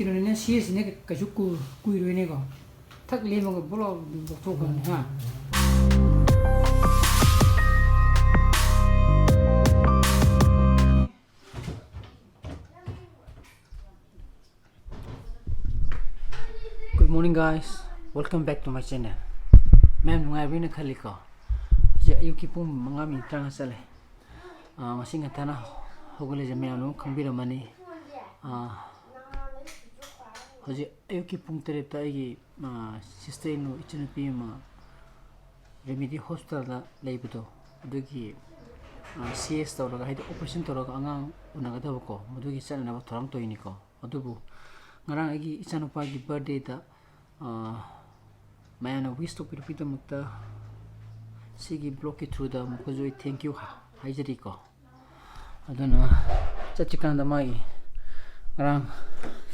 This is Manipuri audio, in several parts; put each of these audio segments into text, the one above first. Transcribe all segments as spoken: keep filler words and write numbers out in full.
ꯀꯩꯅꯣꯅꯤꯅ, ꯁꯤꯁꯤꯅ ꯀꯩꯁꯨ ꯀꯨ-, ꯀꯨꯏꯔꯣꯏꯅꯦꯀꯣ꯫ ꯊꯛ ꯂꯦꯝꯃꯒ ꯕꯣꯂꯣ ꯑꯗꯨꯝ ꯂꯧꯊꯣꯛꯈ꯭ꯔꯅꯤ, ꯍꯥ? Good morning, guys. Welcome back to my channel. ꯃꯌꯥꯝ ꯅꯨꯡꯉꯥꯏꯕ꯭ꯔꯅ ꯈꯜꯂꯤꯀꯣ꯫ ꯍꯧꯖꯤꯛ ꯑꯌꯨꯛꯀꯤ ꯄꯨꯡ ꯃꯉꯥ ꯃꯤꯅꯤꯠ ꯇꯔꯥꯃꯉꯥ ꯆꯠꯂꯦ꯫ ꯑꯥ, ꯉꯁꯤ ꯉꯟꯇꯥꯅ ꯍꯧꯒꯠꯂꯤꯁꯦ ꯃꯌꯥꯝ ꯂꯣꯏꯅ ꯈꯪꯕꯤꯔꯝꯃꯅꯤ꯫ ꯑꯥ, ꯍꯧꯖꯤꯛ ꯑꯌꯨꯛꯀꯤ ꯄꯨꯡ ꯇꯔꯦꯠꯇ ꯑꯩꯒꯤ, ꯑꯥ, sister in law, ꯏꯆꯟꯅꯨꯄꯤ ꯑꯃ Remedy Hospitalꯗ ꯂꯩꯕꯗꯣ, ꯑꯗꯨꯒꯤ, ꯑꯥ, C S ꯇꯧꯔꯒ, ꯍꯥꯏꯗꯤ operation ꯇꯧꯔꯒ ꯑꯉꯥꯡ ꯎꯅꯒꯗꯕꯀꯣ, ꯃꯗꯨꯒꯤ ꯆꯠꯅꯅꯕ ꯊꯧꯔꯥꯡ ꯇꯧꯔꯤꯅꯤꯀꯣ꯫ ꯑꯗꯨꯕꯨ ꯉꯔꯥꯡ ꯑꯩꯒꯤ ꯏꯆꯥꯅꯨꯄꯥꯒꯤ birthdayꯗ, ꯑꯥ, ꯃꯌꯥꯝꯅ wish ꯇꯧꯕꯤꯔꯛꯄꯒꯤꯗꯃꯛꯇ ꯁꯤꯒꯤ vlogꯀꯤ throughꯗ ꯑꯃꯨꯛꯀꯁꯨ ꯑꯩ thank you ꯍꯥꯏꯖꯔꯤꯀꯣ꯫ ꯑꯗꯨꯅ ꯆꯠꯇ꯭ꯔꯤꯀꯥꯟꯗ ꯃꯥꯒꯤ ꯉꯔꯥꯡ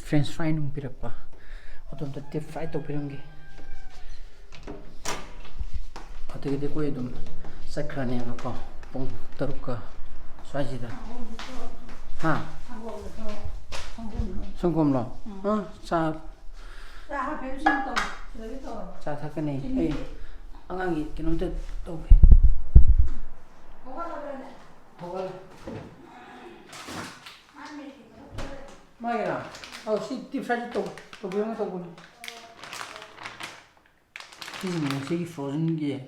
French fry ꯅꯨꯡ ꯄꯤꯔꯛꯄ, ꯑꯗꯨ ꯑꯝꯇ deep fry ꯇꯧꯕꯤꯔꯝꯒꯦ꯫ ꯑꯗꯒꯤꯗꯤ ꯑꯩꯈꯣꯏ ꯑꯗꯨꯝ ꯆꯠꯈ꯭ꯔꯅꯦꯕꯀꯣ, ꯄꯨꯡ ꯇꯔꯨꯛꯀ ꯁ꯭ꯋꯥꯏꯁꯤꯗ꯫ ꯍꯥ? ꯁꯪꯒꯣꯝꯂꯣ? ꯑꯥ, ꯆꯥ꯫ ꯆꯥ ꯊꯛꯀꯅꯤ ꯑꯩ꯫ ꯑꯉꯥꯡꯒꯤ ꯀꯩꯅꯣꯝꯇ ꯇꯧꯒꯦ꯫ ꯍꯧꯒꯠꯂꯦ꯫ ꯃꯥꯒꯤꯔꯥ? ꯑꯧ, ꯁꯤ deep fry ꯇꯧ-, ꯇꯧꯕꯤꯔꯝꯒꯦ ꯇꯧꯕꯅꯤ꯫ ꯁꯤꯁꯤꯅꯦ ꯉꯁꯤꯒꯤ frozenꯒꯤ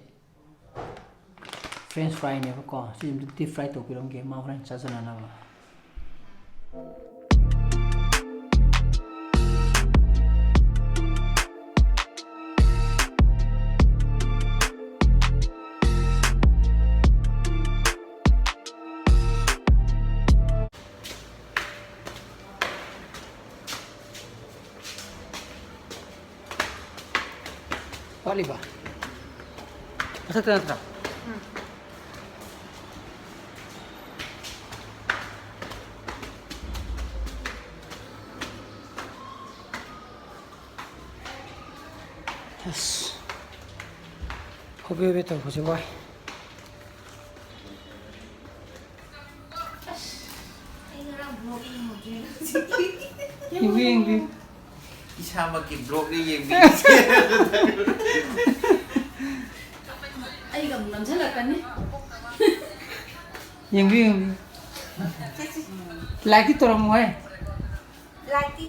French fryꯅꯦꯕꯀꯣ꯫ ꯁꯤ ꯑꯝꯇ deep fry ꯇꯧꯕꯤꯔꯝꯒꯦ, ꯃꯥ ꯍꯣꯔꯦꯟ ꯆꯥꯖꯅꯅꯕ꯫ ꯋꯥꯠꯂꯤꯕ? ꯃꯊꯛꯇ ꯅꯠꯇ꯭ꯔꯥ? ꯑꯁ, ꯍꯣꯕꯦ ꯍꯣꯕꯦ ꯇꯧꯕꯁꯦ ꯋꯥꯏ꯫ ꯑꯁ, ꯑꯩ ꯉꯔꯥꯡ vlog ꯌꯦꯡꯍꯧꯗ꯭ꯔꯦ꯫ ꯌꯦꯡꯕꯤꯌꯨ, ꯌꯦꯡꯕꯤꯌꯨ꯫ ꯏꯁꯥꯃꯛꯀꯤ ꯕ꯭ꯂꯣꯛꯅꯤ, ꯌꯦꯡꯕꯤꯌꯨ꯫ ꯑꯩꯒ ꯑꯃꯨꯛ ꯅꯝꯁꯤꯜꯂꯛꯀꯅꯤ꯫ ꯌꯦꯡꯕꯤꯌꯨ, ꯌꯦꯡꯕꯤꯌꯨ꯫ ꯂꯥꯏꯛꯇꯤ ꯇꯧꯔꯝꯃꯣꯍꯦ꯫ ꯂꯥꯏꯛꯇꯤ꯫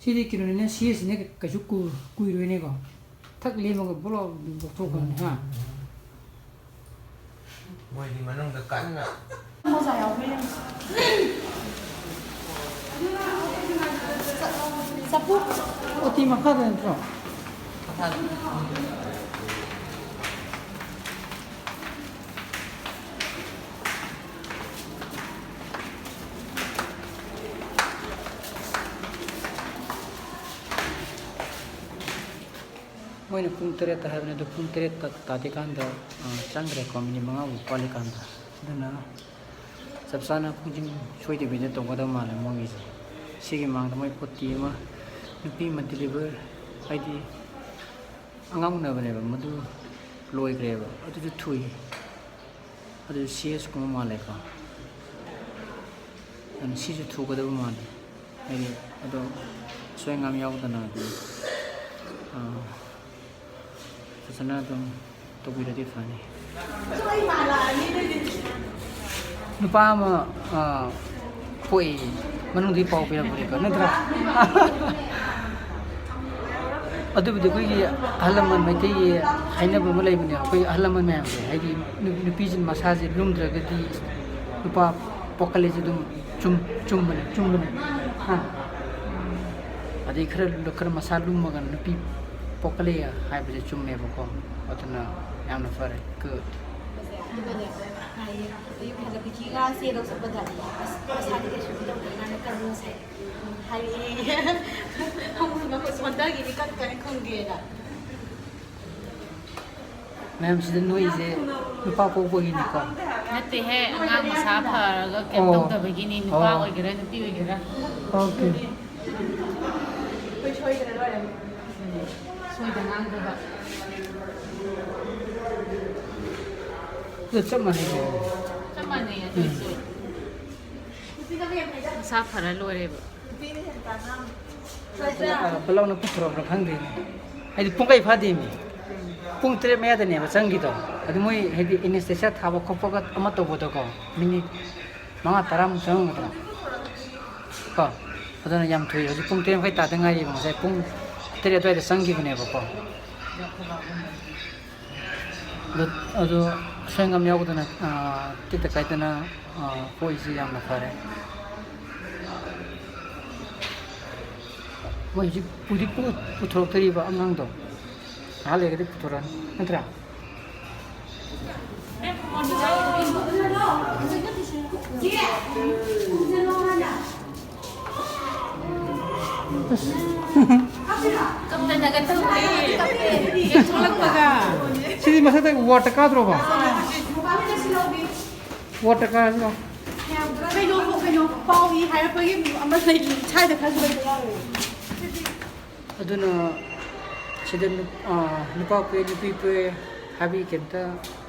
ꯁꯤꯗꯤ ꯀꯩꯅꯣꯅꯤꯅꯦ, ꯁꯤ ꯑꯦꯁ ꯁꯤꯅꯦ, ꯀꯩꯁꯨ ꯀꯨ-, ꯀꯨꯏꯔꯣꯏꯅꯦꯀꯣ꯫ ꯊꯛ ꯂꯦꯝꯃꯒ ꯕꯣꯂꯣ ꯑꯗꯨꯝ ꯂꯧꯊꯣꯛꯈ꯭ꯔꯅꯤ, ꯍꯥ? ꯃꯣꯏꯗꯤ ꯃꯅꯨꯡꯗ ꯀꯟꯅ ꯃꯣꯖꯥ ꯌꯥꯎꯕ꯭ꯔꯥ ꯌꯦꯡꯉꯨ꯫ ꯆꯐꯨ꯫ ꯑꯣꯇꯤ ꯃꯈꯥꯗ ꯅꯠꯇ꯭ꯔꯣ? ꯃꯈꯥꯗ꯫ ꯃꯣꯏꯅ ꯄꯨꯡ ꯇꯔꯦꯠꯇ ꯍꯥꯏꯕꯅꯤ, ꯑꯗꯨ ꯄꯨꯡ ꯇꯔꯦꯠꯇ ꯇꯥꯗ꯭ꯔꯤꯀꯥꯟꯗ, ꯑ, ꯆꯪꯈ꯭ꯔꯦꯀꯣ, ꯃꯤꯅꯤꯠ ꯃꯉꯥꯃꯨꯛ ꯋꯥꯠꯂꯤꯀꯥꯟꯗ꯫ ꯑꯗꯨꯅ ꯆꯞ ꯆꯥꯅ ꯄꯨꯡꯁꯤꯡ ꯁꯣꯏꯗꯕꯤꯗ ꯇꯧꯒꯗꯕ ꯃꯥꯜꯂꯦ ꯃꯣꯏꯒꯤꯁꯦ꯫ ꯁꯤꯒꯤ ꯃꯃꯥꯡꯗ ꯃꯣꯏ ꯄꯣꯇꯤ ꯑꯃ, ꯅꯨꯄꯤ ꯑꯃ ꯗꯤꯂꯤꯚꯔ, ꯍꯥꯏꯗꯤ ꯑꯉꯥꯡ ꯎꯅꯕꯅꯦꯕ, ꯃꯗꯨ ꯂꯣꯏꯈ꯭ꯔꯦꯕ, ꯑꯗꯨꯁꯨ ꯊꯨꯏ꯫ ꯑꯗꯨ ꯁꯤ ꯑꯦꯁ ꯀꯨꯝꯕ ꯃꯥꯜꯂꯦꯀꯣ꯫ ꯑꯗꯨꯅ ꯁꯤꯁꯨ ꯊꯨꯒꯗꯕ ꯃꯥꯜꯂꯦ꯫ ꯍꯥꯏꯗꯤ ꯑꯗꯣ ꯑꯁꯣꯏ ꯑꯉꯥꯝ ꯌꯥꯎꯗꯅ ꯑꯗꯨꯝ, ꯑꯥ, ꯐꯖꯅ ꯑꯗꯨꯝ ꯇꯧꯕꯤꯔꯗꯤ ꯐꯅꯤ꯫ ꯅꯨꯄꯥ ꯑꯃ, ꯑꯥ, ꯄꯣꯛꯏ, ꯃꯅꯨꯡꯗꯒꯤ ꯄꯥꯎ ꯄꯤꯔꯛꯄꯅꯦꯀꯣ, ꯅꯠꯇ꯭ꯔꯥ? ꯑꯗꯨꯕꯨꯗꯤ ꯑꯩꯈꯣꯏꯒꯤ ꯑꯍꯜ ꯂꯃꯟ ꯃꯩꯇꯩꯒꯤ ꯍꯥꯏꯅꯕ ꯑꯃ ꯂꯩꯕꯅꯦ, ꯑꯩꯈꯣꯏ ꯑꯍꯜ ꯂꯃꯟ ꯃꯌꯥꯝꯁꯦ, ꯍꯥꯏꯗꯤ ꯅꯨ-, ꯅꯨꯄꯤꯁꯤꯅ ꯃꯁꯥꯁꯦ ꯂꯨꯝꯗ꯭ꯔꯒꯗꯤ ꯅꯨꯄꯥ ꯄꯣꯛꯀꯜꯂꯦꯁꯦ ꯑꯗꯨꯝ ꯆꯨꯝ-, ꯆꯨꯝꯕꯅꯦ, ꯆꯨꯝꯕꯅꯦ꯫ ꯍꯥ? ꯑꯗꯩ ꯈꯔ ꯂꯨ-, ꯈꯔ ꯃꯁꯥ ꯂꯨꯝꯃꯒꯅ ꯅꯨꯄꯤ ꯄꯣꯛꯀꯜꯂꯦ ꯍꯥꯏꯕꯁꯦ ꯆꯨꯝꯃꯦꯕꯀꯣ꯫ ꯑꯗꯨꯅ ꯌꯥꯝꯅ ꯐꯔꯦ꯫ Good꯫ ꯑꯗꯨꯒꯅꯦ, ꯍꯥꯏꯌꯦ, ꯑꯌꯨꯛ ꯍꯜꯂꯛꯄꯒꯤ ꯉꯥ ꯆꯦꯗꯧ ꯆꯠꯄꯗ, ꯑꯁ, ꯃꯁꯥꯗꯤ ꯀꯩꯁꯨ ꯇꯧꯗꯦ, ꯃꯥꯅ ꯀꯔꯝꯅ ꯁꯥꯏ? ꯍꯥꯏꯔꯛꯑꯦ꯫ ꯈꯣꯡ ꯃꯈꯨꯠ ꯁꯣꯟꯊꯈꯤꯅꯤ, ꯀꯟ ꯀꯟ ꯈꯨꯝꯒꯦꯅ꯫ ꯃꯌꯥꯝꯁꯤꯗ ꯅꯣꯏꯁꯦ ꯅꯨꯄꯥ ꯄꯣꯛꯄꯒꯤꯅꯤꯀꯣ? ꯅꯠꯇꯦꯍꯦ, ꯑꯉꯥꯡ ꯃꯁꯥ ꯐꯔꯒ ꯀꯩꯝ ꯑꯣ꯫ ꯇꯧꯗꯕꯒꯤꯅꯤ, ꯅꯨꯄꯥ ꯑꯣ꯫ ꯑꯣꯏꯒꯦꯔꯥ, ꯅꯨꯄꯤ ꯑꯣꯏꯒꯦꯔꯥ꯫ ꯑꯣꯀꯦ꯫ ꯑꯩꯈꯣꯏ ꯁꯣꯏꯗꯅ ꯂꯣꯏꯔꯦ꯫ ꯁꯣꯏꯗ ꯉꯥꯡꯗꯕ꯫ ꯑꯗꯨ ꯆꯞ ꯃꯥꯟꯅꯩ ꯀꯩꯅꯣ꯫ ꯆꯞ ꯃꯥꯟꯅꯩ ꯑꯗꯨ ꯑꯣꯏꯔꯁꯨ꯫ ꯃꯁꯥ ꯐꯔ ꯂꯣꯏꯔꯦꯕ꯫ ꯕꯂꯥꯎꯅ ꯄꯨꯊꯣꯔꯛꯄ꯭ꯔꯥ ꯈꯪꯗꯦꯅꯦ꯫ ꯍꯥꯏꯗꯤ ꯄꯨꯡ ꯀꯩ ꯐꯥꯗꯦꯃꯤ꯫ ꯄꯨꯡ ꯇꯔꯦꯠ ꯃꯌꯥꯗꯅꯦꯕ ꯆꯪꯈꯤꯗꯣ꯫ ꯑꯗꯨ ꯃꯣꯏ ꯍꯥꯏꯗꯤ ꯑꯦꯅꯦꯁꯊꯦꯁꯤꯌꯥ ꯊꯥꯕ ꯈꯣꯠꯄꯒ ꯑꯃ ꯇꯧꯕꯗꯀꯣ, ꯃꯤꯅꯤꯠ ꯃꯉꯥ ꯇꯔꯥꯃꯨꯛ ꯆꯪꯉꯝꯒꯗ꯭ꯔꯥ ꯀꯣ꯫ ꯑꯗꯨꯅ ꯌꯥꯝ ꯊꯨꯏ꯫ ꯍꯧꯖꯤꯛ ꯄꯨꯡ ꯇꯔꯦꯠ ꯃꯈꯥꯏ ꯇꯥꯗ ꯉꯥꯏꯔꯤꯕ꯫ ꯉꯁꯥꯏ ꯄꯨꯡ ꯇꯔꯦꯠ ꯑꯗꯨꯋꯥꯏꯗ ꯆꯪꯈꯤꯕꯅꯦꯕꯀꯣ꯫ ꯑꯗꯨ ꯑꯗꯨ ꯑꯁꯣꯏ ꯑꯉꯥꯝ ꯌꯥꯎꯗꯅ, ꯑꯥ, ꯇꯦꯛꯇ ꯀꯥꯏꯗꯅ, ꯑꯥ, ꯄꯣꯛꯏꯁꯤ ꯌꯥꯝꯅ ꯐꯔꯦ꯫ ꯃꯣꯏ ꯍꯧꯖꯤꯛ ꯄꯨꯗꯤ ꯄꯨ- ꯄꯨꯊꯣꯔꯛꯇꯔꯤꯕ ꯑꯉꯥꯡꯗꯣ꯫ ꯉꯥꯏꯍꯥꯛ ꯂꯩꯔꯒꯗꯤ ꯄꯨꯊꯣꯔꯛꯑꯅꯤ ꯅꯠꯇ꯭ꯔꯥ? ꯀꯞꯇꯅꯒ ꯇꯧꯔꯦ꯫ ꯍꯦꯛ ꯊꯣꯛꯂꯛꯄꯒ꯫ ꯁꯤꯗꯤ ꯃꯊꯛꯇ ꯋꯥꯔꯠꯇ ꯀꯥꯗ꯭ꯔꯣꯕ? ꯋꯥꯔꯠꯇ ꯀꯥꯔꯁꯤꯔꯣ? ꯀꯩꯅꯣ ꯀꯩꯅꯣ ꯄꯥꯎ ꯏ ꯍꯥꯏꯔꯛꯄꯒꯤ ꯑꯃ ꯂꯩ, ꯁ꯭ꯋꯥꯏꯗ ꯈꯔꯁꯨ ꯂꯩꯕ ꯌꯥꯎꯔꯦ꯫ ꯑꯗꯨꯅ ꯁꯤꯗ ꯅꯨ- ꯑꯥ, ꯅꯨꯄꯥ ꯄꯣꯛꯑꯦ ꯅꯨꯄꯤ ꯄꯣꯛꯑꯦ ꯍꯥꯏꯕꯒꯤ ꯀꯩꯝꯇ,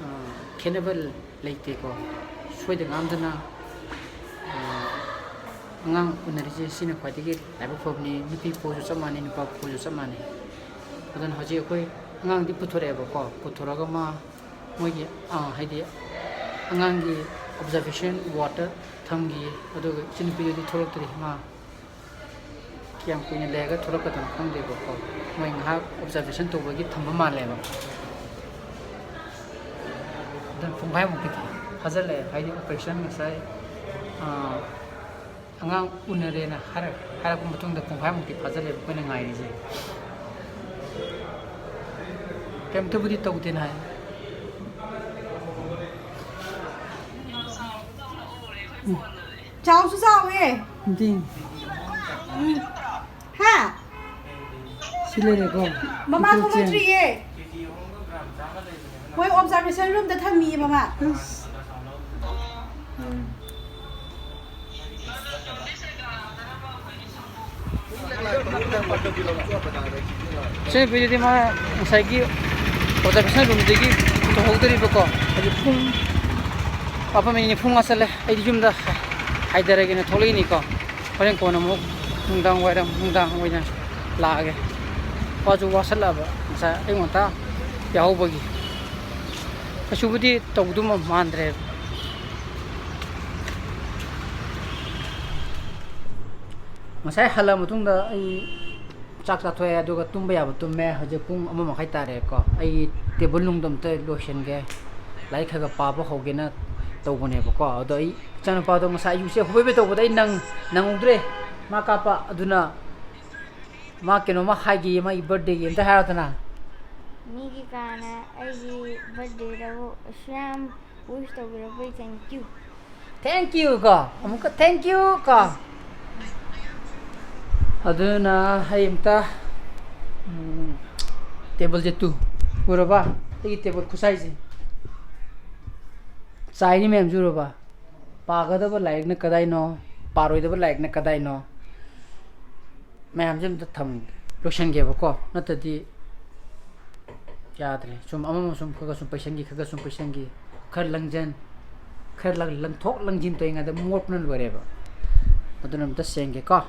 ꯑꯥ, ꯈꯦꯠꯅꯕ ꯂꯩꯇꯦꯀꯣ꯫ ꯁꯣꯏꯗ ꯉꯥꯝꯗꯅ, ꯑꯥ, ꯑꯉꯥꯡ ꯎꯅꯔꯤꯁꯦ ꯁꯤꯅ ꯈ꯭ꯋꯥꯏꯗꯒꯤ ꯂꯥꯏꯕꯛ ꯐꯕꯅꯤ꯫ ꯅꯨꯄꯤ ꯄꯣꯛꯑꯁꯨ ꯆꯞ ꯃꯥꯟꯅꯩ, ꯅꯨꯄꯥ ꯄꯣꯛꯑꯁꯨ ꯆꯞ ꯃꯥꯟꯅꯩ꯫ ꯑꯗꯨꯅ ꯍꯧꯖꯤꯛ ꯑꯩꯈꯣꯏ ꯑꯉꯥꯡꯗꯤ ꯄꯨꯊꯣꯔꯛꯑꯦꯕꯀꯣ꯫ ꯄꯨꯊꯣꯔꯛꯑꯒ ꯃꯥ ꯃꯣꯏꯒꯤ, ꯑꯥ, ꯍꯥꯏꯗꯤ ꯑꯉꯥꯡꯒꯤ ꯑꯣꯕꯖꯥꯔꯕꯦꯁꯟ ꯋꯥꯔꯠꯇ ꯊꯝꯈꯤ꯫ ꯑꯗꯨꯒ ꯏꯆꯟꯅꯨꯄꯤꯗꯨꯗꯤ ꯊꯣꯛꯂꯛꯇ꯭ꯔꯤ꯫ ꯃꯥ ꯀꯌꯥꯝ ꯀꯨꯏꯅ ꯂꯩꯔꯒ ꯊꯣꯛꯂꯛꯀꯗꯣꯏꯅꯣ ꯈꯪꯗꯦꯕꯀꯣ꯫ ꯃꯣꯏ ꯉꯥꯏꯍꯥꯛ ꯑꯣꯕꯖꯥꯔꯕꯦꯁꯟ ꯇꯧꯕꯒꯤ ꯊꯝꯕ ꯃꯥꯜꯂꯦꯕ꯫ ꯑꯗꯨꯅ ꯄꯨꯡꯈꯥꯏꯃꯨꯛꯇꯤ ꯐꯥꯖꯤꯜꯂꯛꯑꯦ꯫ ꯍꯥꯏꯗꯤ ꯑꯣꯄꯔꯦꯁꯟ ꯉꯁꯥꯏ, ꯑꯥ, ꯑꯉꯥꯡ ꯎꯅꯔꯦꯅ ꯍꯥꯏꯔꯛ- ꯍꯥꯏꯔꯛꯄ ꯃꯇꯨꯡꯗ ꯄꯨꯡꯈꯥꯏꯃꯨꯛꯇꯤ ꯐꯥꯖꯤꯜꯂꯦꯕ ꯑꯩꯈꯣꯏꯅ ꯉꯥꯏꯔꯤꯁꯦ꯫ ꯀꯩꯝꯇꯕꯨꯗꯤ ꯇꯧꯗꯦꯅ ꯍꯥꯏ꯫ ꯆꯥꯎꯁꯨ ꯆꯥꯎꯋꯦ꯫ ꯗꯤ ꯍꯥ? ꯁꯤ ꯂꯩꯔꯦꯀꯣ꯫ ꯃꯃꯥ ꯏꯆꯦ꯫ ꯊꯣꯛꯂꯛꯇ꯭ꯔꯤꯌꯦ꯫ ꯃꯣꯏ ꯑꯣꯕꯖꯥꯔꯕꯦꯁꯟ ꯔꯨꯝꯗ ꯊꯝꯃꯤꯌꯦ ꯃꯃꯥ꯫ ꯑꯁ꯫ ꯁꯤ ꯅꯨꯄꯤꯗꯨꯗꯤ ꯃꯥ ꯉꯁꯥꯏꯒꯤ ꯑꯣꯖꯥ ꯕꯤꯁꯅꯨ ꯔꯨꯝꯗꯒꯤ ꯄꯨꯊꯣꯛꯍꯧꯗꯔꯤꯕꯀꯣ꯫ ꯍꯧꯖꯤꯛ ꯄꯨꯡ ꯃꯥꯄꯟ ꯃꯤꯅꯤꯠ ꯅꯤꯐꯨ ꯃꯉꯥ ꯆꯠꯂꯦ꯫ ꯑꯩꯗꯤ ꯌꯨꯝꯗ ꯍꯥꯏꯊꯔꯒꯦꯅ ꯊꯣꯛꯂꯛꯏꯅꯤꯀꯣ꯫ ꯍꯣꯔꯦꯟ ꯀꯣꯟꯅ ꯑꯃꯨꯛ ꯅꯨꯡꯗꯥꯡ ꯋꯥꯏꯔꯝ, ꯅꯨꯡꯗꯥꯡ ꯑꯣꯏꯅ ꯂꯥꯛꯑꯒꯦ꯫ ꯋꯥꯁꯨ ꯋꯥꯁꯜꯂꯛꯑꯕ ꯉꯁꯥꯏ ꯑꯌꯨꯛ ꯉꯟꯇꯥ ꯌꯥꯍꯧꯕꯒꯤ꯫ ꯀꯩꯁꯨꯕꯨꯗꯤ ꯇꯧꯗꯧ ꯃꯥꯟꯗ꯭ꯔꯦꯕ꯫ ꯉꯁꯥꯏ ꯍꯜꯂꯛꯑ ꯃꯇꯨꯡꯗ ꯑꯩ ꯆꯥꯛ ꯆꯥꯊꯣꯛꯑꯦ, ꯑꯗꯨꯒ ꯇꯨꯝꯕ ꯌꯥꯕ ꯇꯨꯝꯃꯦ꯫ ꯍꯧꯖꯤꯛ ꯄꯨꯡ ꯑꯃ ꯃꯈꯥꯏ ꯇꯥꯔꯦꯀꯣ꯫ ꯑꯩ ꯇꯦꯕꯜ ꯅꯨꯡꯗꯣ ꯑꯝꯇ ꯂꯣꯏꯁꯤꯟꯒꯦ, ꯂꯥꯏꯔꯤꯛ ꯈꯔ ꯈꯔ ꯄꯥꯕ ꯍꯧꯒꯦꯅ ꯇꯧꯕꯅꯦꯕꯀꯣ꯫ ꯑꯗꯣ ꯑꯩ ꯏꯆꯥꯅꯨꯄꯥꯗꯣ ꯉꯁꯥꯏ ꯑꯌꯨꯛꯁꯦ ꯍꯣꯕꯦ ꯍꯣꯕꯦ ꯇꯧꯕꯗ ꯑꯩ ꯅꯪ-, ꯅꯪꯍꯧꯗ꯭ꯔꯦ꯫ ꯃꯥ ꯀꯥꯞꯄ, ꯑꯗꯨꯅ ꯃꯥ ꯀꯩꯅꯣꯝꯃ ꯍꯥꯏꯒꯦꯌꯦ, ꯃꯥꯒꯤ ꯕꯥꯔꯠꯗꯦꯒꯤ꯫ ꯑꯝꯇ ꯍꯥꯏꯔꯛꯑꯣꯗꯅ꯫ ꯃꯤꯒꯤ ꯀꯥꯅ ꯑꯩꯒꯤ ꯕꯥꯔꯠꯗꯦꯗꯕꯨ ꯑꯁꯨꯛ ꯌꯥꯝ ꯋꯤꯁ ꯇꯧꯕꯤꯔꯛꯄꯩ thank you꯫ Thank you ꯀꯣ, ꯑꯃꯨꯛꯀ thank you ꯀꯣ꯫ ꯑꯗꯨꯅ ꯑꯩ ꯑꯝꯇ, ꯎꯝ, ꯇꯦꯕꯜꯁꯦ ꯇꯨ꯫ ꯎꯔꯕ? ꯑꯩꯒꯤ ꯇꯦꯕꯜ ꯈꯨꯁꯥꯏꯁꯦ꯫ ꯆꯥꯏꯔꯤ ꯃꯌꯥꯝꯁꯦ ꯎꯔꯕ? ꯄꯥꯒꯗꯕ ꯂꯥꯏꯔꯤꯛꯅ ꯀꯗꯥꯏꯅꯣ? ꯄꯥꯔꯣꯏꯗꯕ ꯂꯥꯏꯔꯤꯛꯅ ꯀꯗꯥꯏꯅꯣ? ꯃꯌꯥꯝꯁꯦ ꯑꯝꯇ ꯊꯝ-, ꯂꯣꯏꯁꯟꯒꯦꯕꯀꯣ, ꯅꯠꯇ꯭ꯔꯗꯤ ꯌꯥꯗ꯭ꯔꯦ꯫ ꯁꯨꯝ ꯑꯃꯃ ꯁꯨꯝ ꯈꯔ ꯈꯔ ꯁꯨꯝ ꯄꯩꯁꯟꯈꯤ, ꯈꯔ ꯈꯔ ꯁꯨꯝ ꯄꯩꯁꯟꯈꯤ, ꯈꯔ ꯂꯪꯖꯟ, ꯈꯔ ꯂꯪ-, ꯂꯪꯊꯣꯛ ꯂꯪꯁꯤꯟ ꯇꯧꯔꯤꯉꯩꯗ ꯃꯣꯠꯄꯅ ꯂꯣꯏꯔꯦꯕ꯫ ꯑꯗꯨꯅ ꯑꯝꯇ ꯁꯦꯡꯒꯦꯀꯣ꯫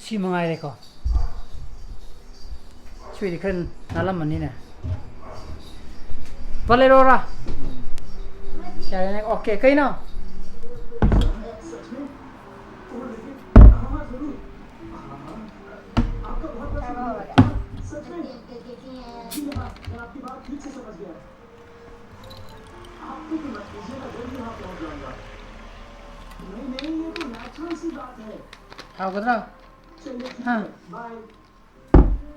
ꯁꯤ ꯃꯉꯥꯏꯔꯦꯀꯣ꯫ ꯁꯤꯗꯤ ꯈꯔ ꯅꯥꯜꯂꯝꯃꯅꯤꯅꯦ꯫ ꯄꯣꯠ ꯂꯩꯔꯛꯑꯣꯔꯥ? ꯌꯥꯔꯦꯅꯦ, okay꯫ ꯀꯩꯅꯣ? ꯍꯥꯎꯒꯗ꯭ꯔꯣ? ꯍꯥ?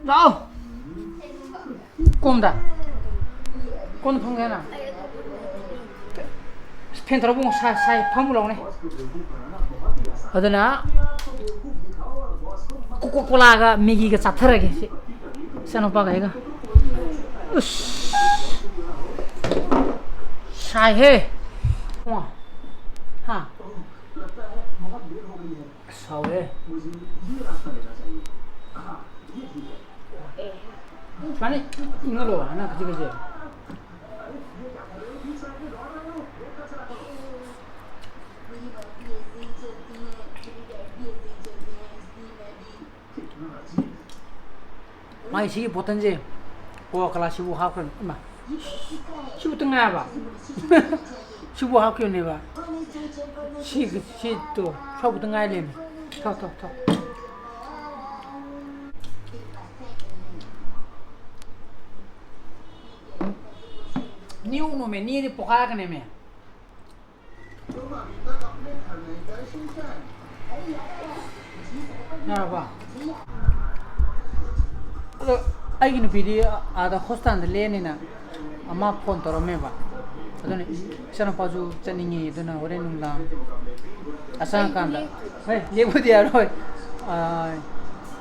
ꯂꯥꯛꯑꯣ꯫ ꯀꯣꯝꯗ꯫ ꯀꯣꯝꯗ ꯐꯝꯒꯦ ꯍꯥꯏꯅ? ꯑꯁ, ꯐꯦꯟ ꯊꯧꯔ ꯏꯕꯨꯡꯉꯣ, ꯁꯥꯏ, ꯁꯥꯏ, ꯐꯝꯃꯨ ꯂꯥꯎꯅꯦ꯫ ꯑꯗꯨꯅ ꯀꯣꯀꯣ ꯀꯣꯂꯥꯒ ꯃꯦꯒꯤꯒ ꯆꯥꯊꯔꯒꯦ ꯁꯤ ꯏꯆꯥꯅꯨꯄꯥꯒ ꯑꯩꯒ꯫ ꯎꯁ꯫ ꯁꯥꯏꯍꯦ꯫ ꯏꯕꯨꯡꯉꯣ꯫ ꯍꯥ? ꯁꯥꯎꯔꯦ꯫ ꯁꯨꯃꯥꯏꯅ ꯏꯪꯍꯜꯂꯣ, ꯅꯪ ꯈꯖꯤꯛ ꯈꯖꯤꯛ꯫ ꯃꯥꯒꯤ ꯁꯤꯒꯤ ꯕꯣꯇꯜꯁꯦ ꯀꯣꯀꯥ ꯀꯣꯂꯥ ꯁꯤꯕꯨ ꯍꯥꯞꯈ꯭ꯔꯅꯤ꯫ ꯏꯃꯥ, ꯁꯤꯕꯨꯇ ꯉꯥꯏꯔꯕ? ꯁꯤꯕꯨ ꯍꯥꯞꯈꯤꯕꯅꯦꯕ꯫ ꯁꯤ, ꯁꯤ ꯇꯣ, ꯁꯤꯕꯨꯇ ꯉꯥꯏ ꯂꯩꯔꯝꯃꯦ꯫ ꯊꯛꯑꯣ, ꯊꯛꯑꯣ, ꯊꯛꯑꯣ꯫ ꯅꯤꯌꯨ ꯅꯣꯃꯦ, ꯅꯤꯗꯤ ꯄꯣꯈꯥꯏꯔꯛꯀꯅꯦꯃꯦ꯫ ꯌꯥꯔꯕ? ꯑꯗꯣ ꯑꯩꯒꯤ ꯅꯨꯄꯤꯗꯤ ꯑꯥꯗ ꯍꯣꯁꯇꯥꯟꯗ ꯂꯦꯛꯑꯅꯤꯅ ꯑꯃ ꯐꯣꯟ ꯇꯧꯔꯝꯃꯦꯕ꯫ ꯑꯗꯨꯅ ꯏꯆꯥꯅꯨꯄꯥꯁꯨ ꯆꯠꯅꯤꯡꯉꯤ, ꯑꯗꯨꯅ ꯍꯣꯔꯦꯟ ꯅꯨꯡꯗꯥꯡ ꯑꯁꯪꯀꯥꯟꯗ, ꯍꯣꯏ, ꯂꯦꯛꯄꯗꯤ ꯌꯥꯔꯣꯏ꯫ ꯑꯥ,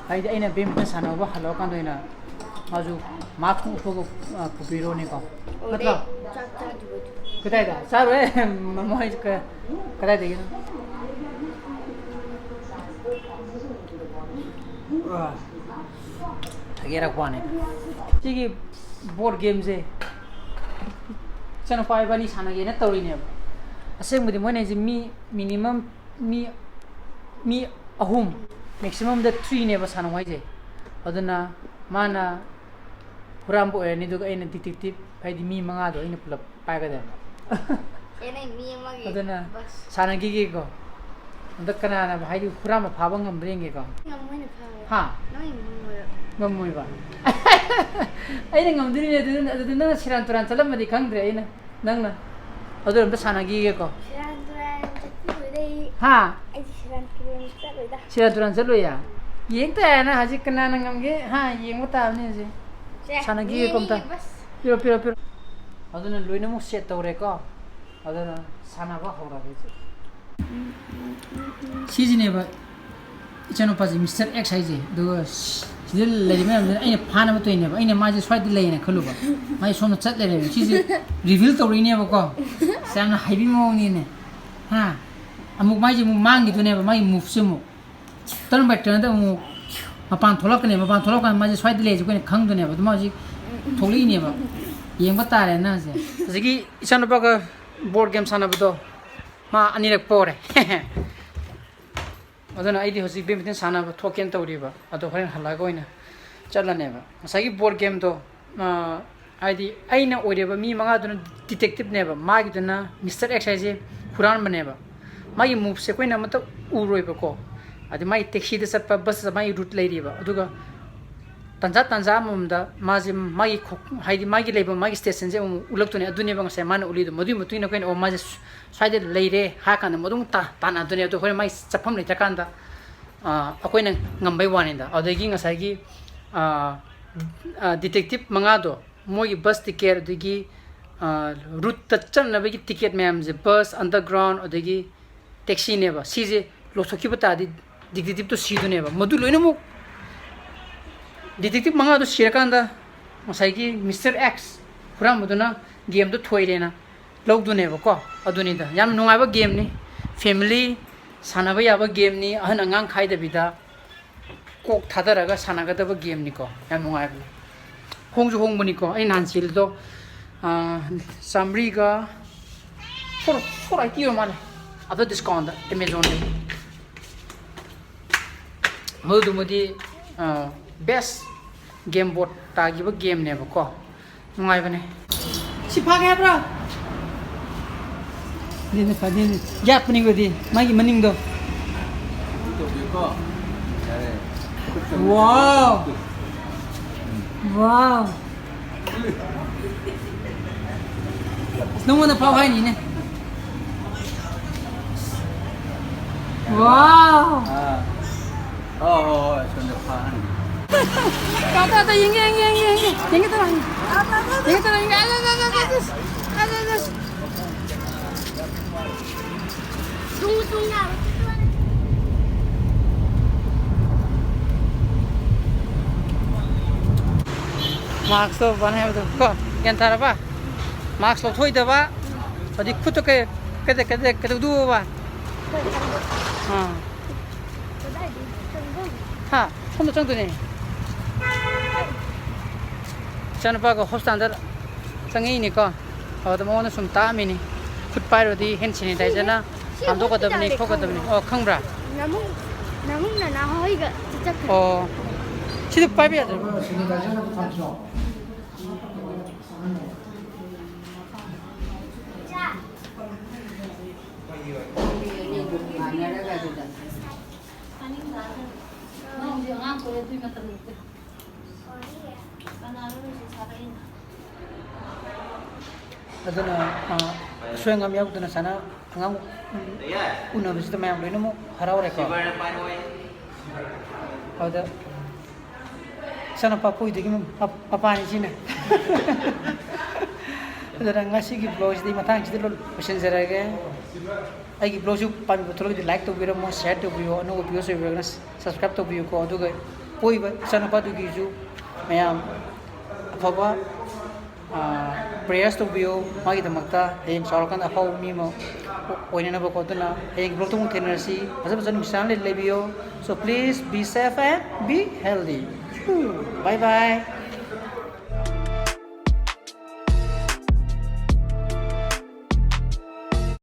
ꯍꯥꯏꯗꯤ ꯑꯩꯅ ꯕꯦꯗꯃꯤꯟꯇꯟ ꯁꯥꯟꯅꯕ ꯍꯜꯂꯛꯑꯀꯥꯟꯗ ꯑꯣꯏꯅ ꯃꯥꯁꯨ ꯃꯥꯛꯁ ꯎꯞꯄꯒ, ꯑ, ꯄꯨꯕꯤꯔꯣꯅꯦꯀꯣ꯫ ꯑꯣ, ꯅꯠꯇ꯭ꯔꯣ? ꯆꯥꯛ ꯆꯥꯗ꯭ꯔꯤꯕ ꯑꯗꯨ꯫ ꯀꯗꯥꯏꯗ? ꯆꯥꯔꯣꯏ꯫ ꯃꯃꯣꯏ ꯀ-, ꯀꯗꯥꯏꯗꯒꯤꯅꯣ? ꯑ, ꯊꯒꯦꯔꯛꯄ ꯋꯥꯅꯤ꯫ ꯁꯤꯒꯤ ꯕꯣꯔꯗ ꯒꯦꯝꯁꯦ ꯏꯆꯥꯅꯨꯄꯥ ꯏꯕꯥꯅꯤ ꯁꯥꯟꯅꯒꯦꯅ ꯇꯧꯔꯤꯅꯦꯕ꯫ ꯑꯁꯦꯡꯕꯗꯤ ꯃꯣꯏꯅ ꯍꯥꯏꯁꯦ ꯃꯤ ꯃꯤꯅꯤꯃꯝ ꯃꯤ, ꯃꯤ ꯑꯍꯨꯝ, ꯃꯦꯛꯁꯤꯃꯝꯗ ꯊ꯭ꯔꯤꯅꯦꯕ ꯁꯥꯟꯅꯧ ꯍꯥꯏꯁꯦ꯫ ꯑꯗꯨꯅ ꯃꯥꯅ ꯍꯨꯔꯥꯟꯕ ꯑꯣꯏꯔꯅꯤ, ꯑꯗꯨꯒ ꯑꯩꯅ ꯗꯤꯇꯦꯛꯇꯤꯞ, ꯍꯥꯏꯗꯤ ꯃꯤ ꯃꯉꯥꯗꯣ ꯑꯩꯅ ꯄꯨꯂꯞ ꯄꯥꯏꯒꯗꯕ꯫ ꯑꯦ, ꯅꯪ ꯃꯤ ꯑꯃꯒꯤ ꯑꯗꯨꯅ ꯕꯁ꯫ ꯁꯥꯟꯅꯈꯤꯒꯦꯀꯣ꯫ ꯑꯝꯇ ꯀꯅꯥꯅ, ꯍꯥꯏꯗꯤ, ꯍꯨꯔꯥꯟꯕ ꯐꯥꯕ ꯉꯝꯕ꯭ꯔꯥ ꯌꯦꯡꯒꯦꯀꯣ꯫ ꯉꯝꯃꯣꯏꯅ ꯐꯥꯕ꯫ ꯍꯥ? ꯅꯪ ꯉꯝꯃꯣꯏꯕ꯫ ꯉꯝꯃꯣꯏꯕ꯫ ꯑꯩꯅ ꯉꯝꯗꯣꯏꯅꯤꯅꯦ꯫ ꯑꯗꯨꯗꯤ, ꯑꯗꯨꯗꯤ ꯅꯪꯅ ꯁꯦꯔꯥꯟ ꯇꯨꯔꯥꯟ ꯆꯠꯂꯝꯃꯗꯤ ꯈꯪꯗ꯭ꯔꯦ ꯑꯩꯅ꯫ ꯅꯪꯅ꯫ ꯑꯗꯨ ꯑꯝꯇ ꯁꯥꯟꯅꯈꯤꯒꯦꯀꯣ꯫ ꯁꯦꯔꯥꯟ ꯇꯨꯔꯥꯟ ꯆꯠꯄꯤꯔꯣꯏꯗ ꯑꯩ꯫ ꯍꯥ? ꯑꯩꯗꯤ ꯁꯦꯔꯥꯟ ꯇꯨꯔꯥꯟ ꯆꯠꯂꯣꯏꯗ꯫ ꯁꯦꯔꯥꯟ ꯇꯨꯔꯥꯟ ꯆꯠꯂꯣꯏꯌꯦ? ꯌꯦꯡ ꯇꯥꯔꯦꯅ, ꯍꯧꯖꯤꯛ ꯀꯅꯥꯅ ꯉꯝꯒꯦ? ꯍꯥ, ꯌꯦꯡꯕ ꯇꯥꯕꯅꯤ ꯍꯧꯖꯤꯛ꯫ ꯁꯦ, ꯁꯥꯟꯅꯈꯤꯒꯦꯀꯣ ꯑꯝꯇ꯫ ꯌꯦꯡꯉꯤ, ꯕꯁ꯫ ꯄꯤꯔꯣ, ꯄꯤꯔꯣ, ꯄꯤꯔꯣ꯫ ꯑꯗꯨꯅ ꯂꯣꯏꯅꯃꯛ ꯁꯦꯠ ꯇꯧꯔꯦꯀꯣ꯫ ꯑꯗꯨꯅ ꯁꯥꯟꯅꯕ ꯍꯧꯔꯒꯦ ꯍꯧꯖꯤꯛ꯫ ꯁꯤꯁꯤꯅꯦꯕ ꯏꯆꯥꯅꯨꯄꯥꯁꯦ, ꯃꯤꯁꯇꯔ ꯑꯦꯛꯁ ꯍꯥꯏꯁꯦ꯫ ꯑꯗꯨꯒ ꯁꯤꯗ ꯂꯩꯔꯤꯕ ꯃꯌꯥꯝꯁꯤꯅ ꯑꯩꯅ ꯐꯥꯅꯕ ꯇꯧꯔꯤꯅꯦꯕ꯫ ꯑꯩꯅ ꯃꯥꯁꯦ ꯁ꯭ꯋꯥꯏꯗ ꯂꯩꯌꯦꯅ ꯈꯜꯂꯨꯕ, ꯃꯥꯁꯦ ꯁꯣꯝꯗ ꯆꯠ ꯂꯩꯔꯦꯕ꯫ ꯁꯤꯁꯦ ꯔꯤꯚꯤꯜ ꯇꯧꯔꯤꯅꯦꯕꯀꯣ꯫ ꯌꯥꯝꯅ ꯍꯩꯕꯤ ꯃꯑꯣꯡꯅꯤꯅꯦ꯫ ꯍꯥ? ꯑꯃꯨꯛ ꯃꯥꯁꯦ ꯑꯃꯨꯛ ꯃꯥꯡꯈꯤꯗꯣꯏꯅꯦꯕ, ꯃꯥꯒꯤ ꯃꯨꯚꯁꯦ ꯑꯃꯨꯛ꯫ ꯇꯔꯟ ꯕꯥꯏ ꯇꯔꯟꯗ ꯑꯃꯨꯛ ꯃꯄꯥꯟ ꯊꯣꯛꯂꯛꯀꯅꯦꯕ꯫ ꯃꯄꯥꯟ ꯊꯣꯛꯂꯛꯀꯥꯟꯗ ꯃꯥꯁꯦ ꯁ꯭ꯋꯥꯏꯗ ꯂꯩꯔꯤꯁꯦ ꯑꯩꯈꯣꯏꯅ ꯈꯪꯗꯣꯏꯅꯦꯕ꯫ ꯑꯗꯨ ꯃꯥ ꯍꯧꯖꯤꯛ ꯊꯣꯛꯂꯛꯏꯅꯦꯕ꯫ ꯌꯦꯡꯕ ꯇꯥꯔꯦꯅ ꯍꯧꯖꯤꯛ꯫ ꯍꯧꯖꯤꯛꯀꯤ ꯏꯆꯥꯅꯨꯄꯥꯒ ꯕꯣꯔꯗ ꯒꯦꯝ ꯁꯥꯟꯅꯕꯗꯣ ꯃꯥ ꯑꯅꯤꯔꯛ ꯄꯣꯔꯦ꯫ ꯑꯗꯨꯅ ꯑꯩꯗꯤ ꯍꯧꯖꯤꯛ ꯕꯦꯗꯃꯤꯟꯇꯟ ꯁꯥꯟꯅꯕ ꯊꯣꯛꯀꯦꯅ ꯇꯧꯔꯤꯕ꯫ ꯑꯗꯣ ꯍꯣꯔꯦꯟ ꯍꯜꯂꯛꯑꯒ ꯑꯣꯏꯅ ꯆꯠꯂꯅꯦꯕ꯫ ꯉꯁꯥꯏꯒꯤ ꯕꯣꯔꯗ ꯒꯦꯝꯗꯣ, ꯑꯥ, ꯍꯥꯏꯗꯤ ꯑꯩꯅ ꯑꯣꯏꯔꯤꯕ ꯃꯤ ꯃꯉꯥꯗꯨꯅ ꯗꯤꯇꯦꯛꯇꯤꯞꯅꯦꯕ, ꯃꯥꯒꯤꯗꯨꯅ ꯃꯤꯁꯇꯔ ꯑꯦꯛꯁ ꯍꯥꯏꯁꯦ ꯍꯨꯔꯥꯟꯕꯅꯦꯕ꯫ ꯃꯥꯒꯤ ꯃꯨꯚꯁꯦ ꯑꯩꯈꯣꯏꯅ ꯑꯃꯠꯇ ꯎꯔꯣꯏꯕꯀꯣ꯫ ꯑꯗꯩ ꯃꯥꯒꯤ ꯇꯦꯛꯁꯤꯗ ꯆꯠꯄ, ꯕꯁꯇ ꯆꯠꯄ, ꯃꯥꯒꯤ ꯔꯨꯠ ꯂꯩꯔꯤꯕ꯫ ꯑꯗꯨꯒ ꯇꯟꯖꯥ ꯇꯟꯖꯥ ꯑꯃꯃꯝꯗ ꯃꯥꯁꯦ ꯃꯥꯒꯤ ꯈꯣ-, ꯍꯥꯏꯗꯤ ꯃꯥꯒꯤ ꯂꯩꯐꯝ, ꯃꯥꯒꯤ ꯁ꯭ꯇꯦꯁꯟꯁꯦ ꯑꯃꯨꯛ ꯎꯠꯂꯛꯇꯣꯏꯅꯦ꯫ ꯑꯗꯨꯅꯦꯕ ꯉꯁꯥꯏ ꯃꯥꯅ ꯎꯠꯂꯤꯗꯣ꯫ ꯃꯗꯨꯒꯤ ꯃꯇꯨꯡ ꯏꯟꯅ ꯑꯩꯈꯣꯏꯅ, "ꯑꯣ, ꯃꯥꯁꯦ ꯁ꯭ꯋꯥꯏꯗ ꯂꯩꯔꯦ" ꯍꯥꯏꯔ ꯀꯥꯟꯗ ꯃꯗꯨ ꯑꯃꯨꯛ ꯇꯥ-, ꯇꯥꯟꯅꯗꯣꯏꯅꯦ꯫ ꯑꯗꯣ ꯍꯣꯔꯦꯟ ꯃꯥꯒꯤ ꯆꯠꯐꯝ ꯂꯩꯇ꯭ꯔꯀꯥꯟꯗ, ꯑꯥ, ꯑꯩꯈꯣꯏꯅ ꯉꯝꯕꯩ ꯋꯥꯅꯤꯗ꯫ ꯑꯗꯨꯗꯒꯤ ꯉꯁꯥꯏꯒꯤ, ꯑꯥ, ꯑꯥ, ꯗꯤꯇꯦꯛꯇꯤꯞ ꯃꯉꯥꯗꯣ, ꯃꯣꯏꯒꯤ ꯕꯁ ꯇꯤꯀꯦꯠ, ꯑꯗꯒꯤ, ꯑꯥ, ꯔꯨꯠꯇ ꯆꯠꯅꯕꯒꯤ ꯇꯤꯀꯦꯠ ꯃꯌꯥꯝꯁꯦ, ꯕꯁ, ꯑꯟꯗꯔꯒ꯭ꯔꯥꯎꯟ, ꯑꯗꯒꯤ ꯇꯦꯛꯁꯤꯅꯦꯕ, ꯁꯤꯁꯦ ꯂꯧꯊꯣꯛꯈꯤꯕ ꯇꯥꯔꯗꯤ ꯗꯤꯇꯦꯛꯇꯤꯞꯇꯣ ꯁꯤꯗꯣꯏꯅꯦꯕ꯫ ꯃꯗꯨ ꯂꯣꯏꯅꯃꯛ ꯗꯤꯇꯦꯛꯇꯤꯞ ꯃꯉꯥꯗꯣ ꯁꯤꯔꯀꯥꯟꯗ ꯉꯁꯥꯏꯒꯤ ꯃꯤꯁꯇꯔ ꯑꯦꯛꯁ ꯍꯨꯔꯥꯟꯕꯗꯨꯅ ꯒꯦꯝꯗꯣ ꯊꯣꯏꯔꯦꯅ ꯂꯧꯗꯣꯏꯅꯦꯕꯀꯣ꯫ ꯑꯗꯨꯅꯤꯗ, ꯌꯥꯝ ꯅꯨꯡꯉꯥꯏꯕ ꯒꯦꯝꯅꯤ, ꯐꯦꯃꯤꯂꯤ ꯁꯥꯟꯅꯕ ꯌꯥꯕ ꯒꯦꯝꯅꯤ, ꯑꯍꯟ ꯑꯉꯥꯡ ꯈꯥꯏꯗꯕꯤꯗ꯫ ꯀꯣꯛ ꯊꯥꯗꯔꯒ ꯁꯥꯟꯅꯒꯗꯕ ꯒꯦꯝꯅꯤꯀꯣ꯫ ꯌꯥꯝ ꯅꯨꯡꯉꯥꯏꯕꯅꯤ꯫ ꯍꯣꯡꯁꯨ ꯍꯣꯡꯕꯅꯤꯀꯣ꯫ ꯑꯩ ꯅꯍꯥꯟ ꯆꯦꯜꯂꯤꯗꯣ, ꯑꯥ, ꯆꯥꯝꯃꯔꯤꯒ four, four eighty ꯑꯣꯏ ꯃꯥꯜꯂꯦ꯫ ꯑꯗꯣ ꯗꯤꯁꯀꯥꯎꯟꯗ ꯑꯦꯃꯦꯖꯣꯟꯗꯒꯤ꯫ ꯃꯗꯨꯃꯗꯤ, ꯑꯥ, ꯕꯦꯁ ꯒꯦꯝ ꯕꯣꯔꯗ ꯇꯥꯈꯤꯕ ꯒꯦꯝꯅꯦꯕꯀꯣ꯫ ꯅꯨꯡꯉꯥꯏꯕꯅꯦ꯫ ꯁꯤ ꯐꯥꯒꯦ ꯍꯥꯏꯕ꯭ꯔꯣ? ꯑꯗꯨꯅ ꯐꯗꯣꯏꯅꯤ꯫ ꯌꯥꯠꯄꯅꯤꯀꯣ ꯑꯗꯨꯗꯤ, ꯃꯥꯒꯤ ꯃꯅꯤꯡꯗꯣ꯫ ꯋꯥꯎ! ꯋꯥꯎ! ꯅꯪꯉꯣꯟꯗ ꯐꯥꯎ ꯍꯥꯏꯅꯤꯅꯦ꯫ Wow. ꯑꯥ꯫ ꯍꯣꯏ, ꯍꯣꯏ, ꯍꯣꯏ, ꯑꯁꯣꯝꯗ ꯐꯥꯍꯟꯒꯦ꯫ ꯇꯥ, ꯇꯥ, ꯇꯥ, ꯌꯦꯡꯒꯦ, ꯌꯦꯡꯒꯦ, ꯌꯦꯡꯒꯦ, ꯌꯦꯡꯒꯦ꯫ ꯌꯦꯡꯒꯦ ꯇꯧꯔꯣ, ꯌꯦꯡꯒꯦ꯫ ꯌꯦꯡꯒꯦ ꯇꯧꯔꯣ, ꯌꯦꯡꯒꯦ꯫ ꯑꯁ, ꯑꯁ, ꯑꯁ, ꯑꯁ꯫ ꯑꯁ, ꯑꯁ, ꯑꯁ꯫ ꯇꯨꯡ, ꯇꯨꯡ ꯌꯥꯔꯣꯏ꯫ ꯃꯥꯛꯁꯇꯣ ꯕꯟ ꯍꯥꯏꯕꯗꯣ ꯀꯣ, ꯒ꯭ꯌꯥꯟ ꯇꯥꯔꯕ? ꯃꯥꯛꯁ ꯂꯧꯊꯣꯛꯑꯣꯏꯗꯕ, ꯑꯗꯩ ꯈꯨꯠꯇꯣ ꯀꯩ-, ꯀꯩꯗ-, ꯀꯩꯗ-, ꯀꯩꯗꯧꯗꯣꯕ? ꯑꯥ꯫ ꯍꯥ? ꯁꯣꯝꯗ ꯆꯪꯗꯣꯏꯅꯦ꯫ ꯏꯆꯥꯅꯨꯄꯥꯒ ꯍꯣꯁꯄꯤꯇꯥꯜꯗ ꯆꯪꯉꯛꯏꯅꯤꯀꯣ꯫ ꯑꯗꯨꯗ ꯃꯉꯣꯟꯗ ꯁꯨꯝ ꯇꯥꯛꯑꯝꯃꯤꯅꯤ꯫ ꯈꯨꯠ ꯄꯥꯏꯔꯨꯔꯗꯤ ꯍꯦꯟ ꯁꯦꯅꯤꯇꯥꯏꯖꯔꯅ ꯁꯤ ꯍꯥꯝꯗꯣꯛꯀꯗꯕꯅꯤ, ꯍꯣꯁꯄꯤꯇꯥꯜꯗꯤ ꯈꯣꯠꯀꯗꯕꯅꯤ꯫ ꯈꯪꯕ꯭ꯔꯥ? ꯑꯣ, ꯈꯪꯕ꯭ꯔꯥ? ꯅꯃꯨꯡ-, ꯅꯃꯨꯡ ꯅꯅꯥ ꯍꯣꯏꯒ ꯆꯠꯈ꯭ꯔꯦ꯫ ꯑꯣ꯫ ꯁꯤꯗꯤ ꯄꯥꯏꯕ ꯌꯥꯗ꯭ꯔꯣ? ꯁꯦꯅꯤꯇꯥꯏꯖꯔ ꯑꯝꯇ ꯊꯝꯁꯤꯔꯣ? ꯅꯪ ꯍꯧꯖꯤꯛ ꯑꯉꯥꯡ ꯀꯣꯏꯔꯦ, ꯑꯗꯨꯏ ꯃꯇꯝ ꯅꯠꯇꯦ꯫ ꯀꯅꯥꯅꯣ ꯅꯨꯡꯁꯤꯠ ꯁꯥꯠꯂꯛꯏꯅꯣ? ꯑꯗꯨꯅ, ꯑ, ꯑꯁꯣꯏ ꯑꯉꯥꯝ ꯌꯥꯎꯗꯅ ꯁꯥꯟꯅ ꯑꯉꯥꯡ ꯎꯅꯕꯁꯤꯗ ꯃꯌꯥꯝ ꯂꯣꯏꯅꯃꯛ ꯍꯔꯥꯎꯔꯦꯀꯣ꯫ ꯑꯗꯨꯗ ꯏꯆꯥꯅꯨꯄꯥ ꯄꯣꯛꯏꯗꯒꯤ ꯃ-, ꯃ-, ꯃꯄꯥꯅꯤ ꯁꯤꯅ꯫ ꯑꯗꯨꯅ ꯉꯁꯤꯒꯤ vlogꯁꯤꯗꯤ ꯃꯇꯥꯡꯁꯤꯗ ꯂꯣꯏ-, ꯂꯣꯏꯁꯤꯟꯖꯔꯒꯦ꯫ ꯑꯩꯒꯤ vlogꯁꯨ ꯄꯥꯝꯕꯤꯕ ꯊꯣꯛꯂꯒꯗꯤ like ꯇꯧꯕꯤꯔꯝꯃꯣ, share ꯇꯧꯕꯤꯌꯣ, ꯑꯅꯧꯕ viewers ꯑꯣꯏꯕꯤꯔꯒꯅ subscribe ꯇꯧꯕꯤꯌꯨꯀꯣ꯫ ꯑꯗꯨꯒ ꯄꯣꯛꯏꯕ ꯏꯆꯥꯅꯨꯄꯥꯗꯨꯒꯤꯁꯨ ꯃꯌꯥꯝ ꯑꯐꯕ, ꯑꯥ, prayers ꯇꯧꯕꯤꯌꯨ, ꯃꯥꯒꯤꯗꯃꯛꯇ ꯍꯌꯦꯡ ꯆꯥꯎꯔꯀꯥꯟꯗ ꯑꯐꯥꯎꯕ ꯃꯤ ꯑꯃ ꯑꯣꯏꯅꯅꯕꯀꯣ꯫ ꯑꯗꯨꯅ ꯍꯌꯦꯡ vlogꯇ ꯑꯃꯨꯛ ꯊꯦꯡꯅꯔꯁꯤ꯫ ꯐꯖ ꯐꯖ ꯅꯨꯡꯁꯤꯆꯥꯟꯅ ꯂꯩꯕꯤꯌꯨ꯫ So please be safe and be healthy. Bye bye.